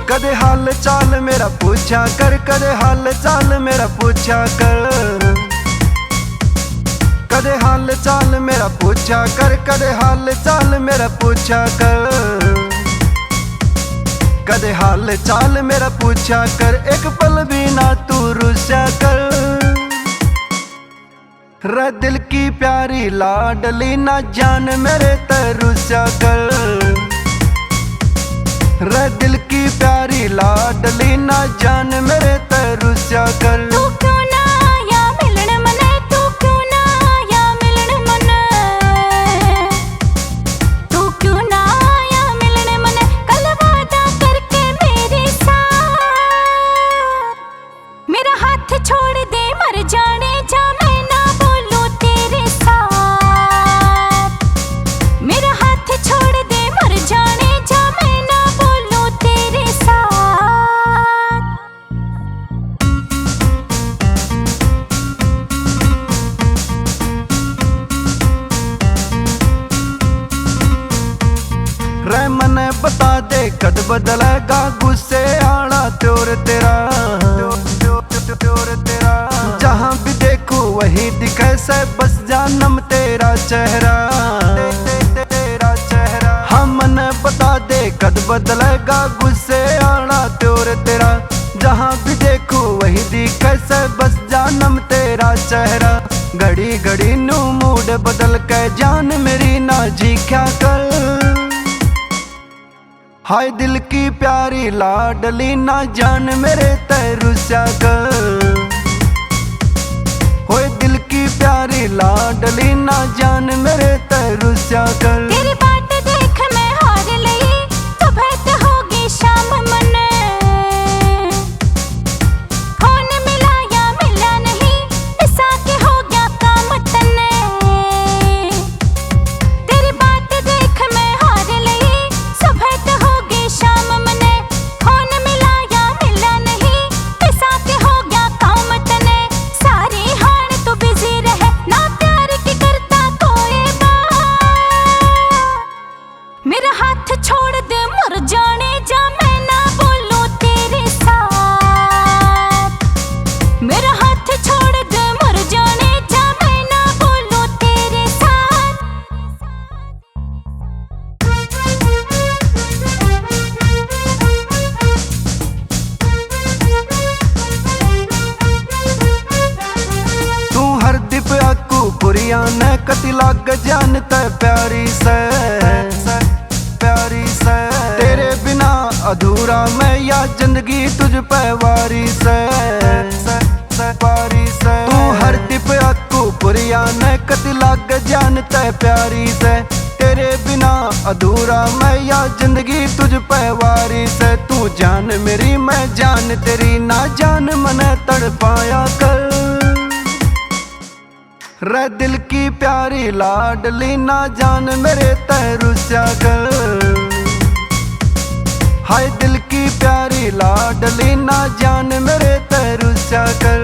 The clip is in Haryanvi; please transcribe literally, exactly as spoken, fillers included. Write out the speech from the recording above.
कदे हाल चाल मेरा पूछा कर, कदे हाल चाल मेरा पूछा कर, कदे हाल चाल मेरा पूछा कर, कदे हाल चाल मेरा पूछा कर, कदे हाल चाल मेरा पूछा कर, एक पल भी ना तू रुस्या कर। रे दिल की प्यारी लाडली, ना जान मेरे तै रुस्या कर। रे दिल की प्यारी लाडली, ना जान मेरे तै रुस्या कर। तू क्यों ना आया मिलन मने, तू क्यों ना आया मिलन मने, तू क्यों ना आया मिलन मने, कल वादा करके मेरे साथ। मेरा हाथ छोड़ दे, मर जाने जा, मैं ना बोलूं तेरे साथ। मेरा हाथ छोड़ दे, मर जाने जा, मैं ना बोलूं तेरे साथ। रे मने बता दे, कद बदलेगा गुस्से आला त्योर तेरा, त्योर तेरा। जहाँ भी देखूं वही दिखे से बस जानम तेरा चेहरा, तेरा चेहरा। हाँ मने बता दे, कद बदलेगा गुस्से आला त्योर तेरा। जहाँ भी देखूं वही दिखे से बस जानम तेरा चेहरा। घड़ी घड़ी नू मूड बदल के जान मेरी ना जी क्या कर। हाय दिल की प्यारी लाडली, ना जान मेरे तै रुस्या कर। होए दिल की प्यारी लाडली, ना जान मेरे तै रुस्या कर। तेरी बाट देख मैं हार लई, सुबह तो होगी शाम मने। फोन मिलाया मिला नहीं, ऐसा के हो गया काम तन्ने। तेरी बाट देख मैं हार लई, सुबह तो होगी शाम मने। फोन मिलाया मिला नहीं, ऐसा के हो गया काम तन्ने। सारी हाण तू बिजी रहे, ना प्यार की करता कोई बात। मेरा हाथ छोड़ दे, मर जाने जा, मैं ना बोलूं तेरे साथ। मेरा हाथ छोड़ दे, मर जाने जा, मैं ना बोलूं तेरे साथ। तू हरदीप अक्कू पुरिया नै कति लाग जान तै प्यारी सै, प्यारी सै। तेरे बिना अधूरा मैं या जिंदगी तुझ पै वारी सै, वारी सै। तू हरदीप अक्कू पुरिया नै कति लाग जान तै प्यारी सै। तेरे बिना अधूरा मैं या जिंदगी तुझ पै वारी सै। तू जान मेरी मैं जान तेरी, ना जान मनै तड़पाया कर। रै दिल की प्यारी लाडली, ना जान मेरे तै रुस्या कर। हाय दिल की प्यारी लाडली, ना जान मेरे तै रुस्या कर।